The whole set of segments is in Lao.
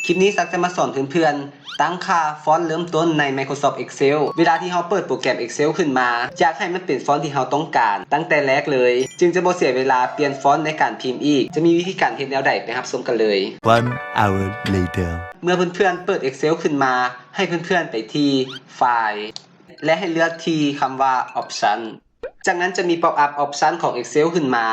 ຄລິບນີ້ສັກຈະມາສອນເພື່ອນໆ ຕັ້ງຄ່າຟອນເລີ່ມຕົ້ນໃນ Microsoft Excel ເວລາທີ່ເຮົາເປີດໂປຣແກຣມ Excel ຂຶ້ນມາ ຢາກໃຫ້ມັນເປັນຟອນທີ່ເຮົາຕ້ອງການຕັ້ງແຕ່ແລກເລີຍ ຈຶ່ງຈະບໍ່ເສຍເວລາປ່ຽນຟອນໃນການພິມອີກ. ຈະມີວິທີການເຮັດແນວໃດ ໄປຮັບຊົມກັນເລີຍ. One hour later. ເມື່ອເພື່ອນໆເປີດ Excel ຂຶ້ນມາ ໃຫ້ເພື່ອນໆໄປທີ່ File ແລະ ໃຫ້ເລືອກທີ່ຄຳວ່າ Option. ຈາກນັ້ນຈະມີ pop up option ຂອງ Excel ຂຶ້ນມາ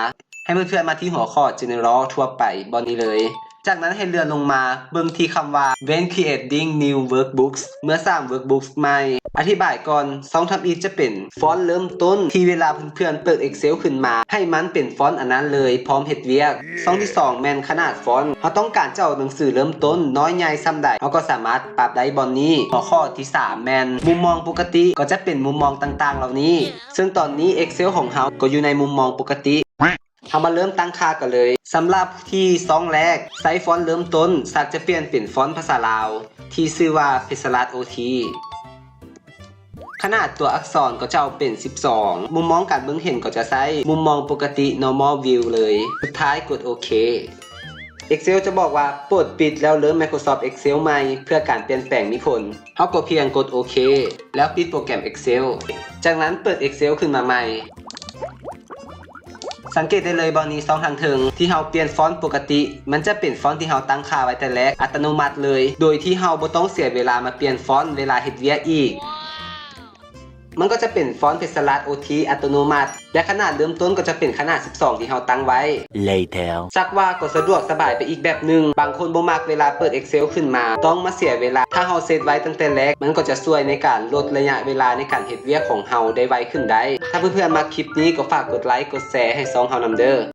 ໃຫ້ເພື່ອນໆມາທີ່ຫົວຂໍ້ General ທົ່ວໄປ ບ່ອນນີ້ເລີຍ. ຈາກນັ້ນໃຫ້ເລື່ອນລົງມາເບິ່ງທີ່ຄຳວ່າ When creating new workbooks ເມື່ອສ້າງ workbooks ໃໝ່. ອະທິບາຍກ່ອນ, ຊ່ອງທຳອິດຈະເປັນຟອນເລີ່ມຕົ້ນ ທີ່ເວລາເພື່ອນໆເປີດ Excel ຂຶ້ນມາ ໃຫ້ມັນເປັນຟອນອັນນັ້ນເລີຍ ພ້ອມເຮັດວຽກ. ຊ່ອງທີສອງແມ່ນຂະໜາດຟອນ. ເຮົາຕ້ອງການຈະເອົາໜັງສືເລີ່ມຕົ້ນນ້ອຍໃຫຍ່ສ່ຳໃດ ເຮົາກໍສາມາດປັບໄດ້ບ່ອນນີ້. ຫົວຂໍ້ທີສາມແມ່ນ ມຸມມອງປົກກະຕິກໍຈະເປັນມຸມມອງຕ່າງໆເຫຼົ່ານີ້. ເຊິ່ງຕອນນີ້ Excel ຂອງເຮົາກໍຢູ່ໃນມຸມມອງປົກກະຕິ. ເຮົາມາເລີ່ມຕັ້ງຄ່າກັນເລີຍ. ສຳລັບທີ່ຊ່ອງແລກ ໃຊ້ຟອນເລີ່ມຕົ້ນ ສັກຈະປ່ຽນເປັນຟອນພາສາລາວ ທີ່ຊື່ວ່າ ເພັດສະລາດ ໂອທີ. ຂະໜາດຕົວອັກສອນກໍຈະເອົາເປັນສິບສອງ. ມຸມມອງການເບິ່ງເຫັນກໍຈະໃຊ້ມຸມມອງປົກກະຕິ normal view ເລີຍ. ສຸດທ້າຍກົດໂອເຄ. Excel ຈະບອກວ່າ ໂປດປິດແລ້ວເລີ່ມ Microsoft Excel ໃໝ່ ເພື່ອການປ່ຽນແປງມີຜົນ. ເຮົາກໍພຽງກົດໂອເຄ ແລ້ວປິດໂປຣແກຣມ Excel. ຈາກນັ້ນເປີດ Excel ຂຶ້ນມາໃໝ່. ສັງເກດໄດ້ເລີຍບ່ອນນີ້ ຊ່ອງທາງເທິງ ທີ່ເຮົາປ່ຽນຟອນປົກກະຕິ ມັນຈະເປັນຟອນທີ່ເຮົາຕັ້ງຄ່າໄວ້ແຕ່ແລກອັດຕະໂນມັດເລີຍ ໂດຍທີ່ເຮົາບໍ່ຕ້ອງເສຍເວລາມາປ່ຽນຟອນເວລາເຮັດວຽກອີກ. ມັນກໍຈະເປັນຟອນເພັດສະລາດ ໂອທີ ອັດຕະໂນມັດ ແລະ ຂະໜາດເລີ່ມຕົ້ນກໍຈະເປັນຂະໜາດສິບສອງ ທີ່ເຮົາຕັ້ງໄວ້. Later. ສັກວ່າກໍສະດວກສະບາຍໄປອີກແບບໜຶ່ງ. ບາງຄົນບໍ່ມັກເວລາເປີດ Excel ຂຶ້ນມາ ຕ້ອງມາເສຍເວລາ. ຖ້າເຮົາເຊັດໄວ້ຕັ້ງແຕ່ແລກ ມັນກໍຈະຊ່ວຍໃນການລົດໄລຍະເວລາໃນການເຮັດວຽກຂອງເຮົາໄດ້ໄວຂຶ້ນໄດ້. ຖ້າເພື່ອນໆມັກຄລິບນີ້ ກໍຝາກກົດໄລ ກົດແຊໃຫ້ຊ່ອງເຮົານຳເດີ້.